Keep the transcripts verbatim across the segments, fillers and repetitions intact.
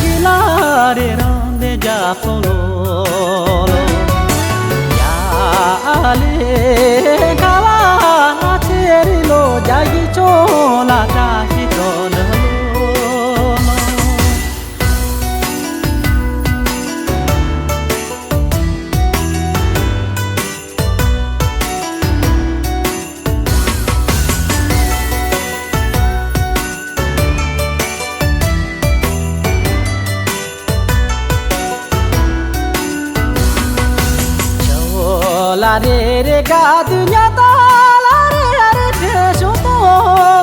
ཡི་ལ་རེ་རང་དེ་རྒྱབ་སོང་ལོ་ལོ། ཡ་ལེ་ཁ་བ་ལ་ཚེ་རི་ལོ་རྒྱ་ཡི་ཅོ་ལ་བཀྲ་ཤིས་ཏོ་འདི་ལོ་ལོ། ལ་རེ་རེ་ག་དུ་ཉ་ད་ལ་རེ་རེ་དེ་ཤོ་ཏོ་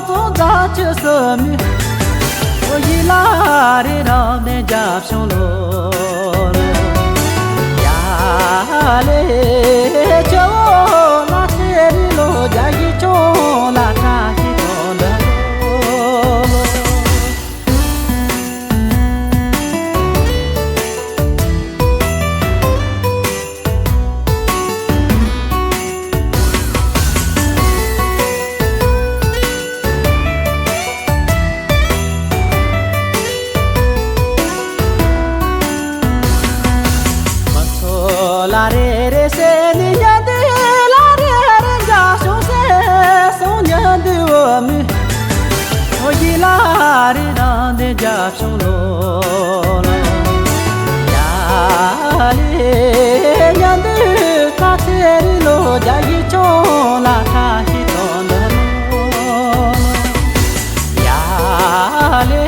ཏོ་ཛ་ཆུ་སུ་མི། ཨོ་ཡི་ལ་རེ་རང་དེ་རྒྱབ་ཤོང་ལོ། ཡ་ལེ་ཆོ་ལ་ཚེ་རི་ལོ་རྒྱ་ཡི་ཅོ་ལ་བཀྲ་ཤིས་ཏོ་འདི་ལོ། ལ་རེ་རེ་སེ་ནི་ཉ་དེ་ལ་རེ་རེ་འཇའ་ཤོང་སེ་སོང་ཉ་དེ་བ་མི། ཨོ་ཡི་ལ་རེ་རང་དེ་རྒྱབ་ཤོང་ལོ་ལོ། ཡ་ལེ་ཉ་དེ་ད་ཚེ་རི་ལོ་རྒྱ་ཡི་ཅོ་ལ་བཀྲ་ཤིས་ཏོ་འདི་ལོ་ལོ། ཡ་ལེ་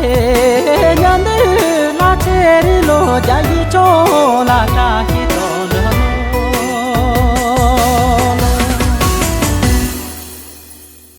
ཉ་དེ་ད་ཚེ་རི་ལོ་རྒྱ་ཡི་ཅོ་ལ་བཀྲ་ཤིས།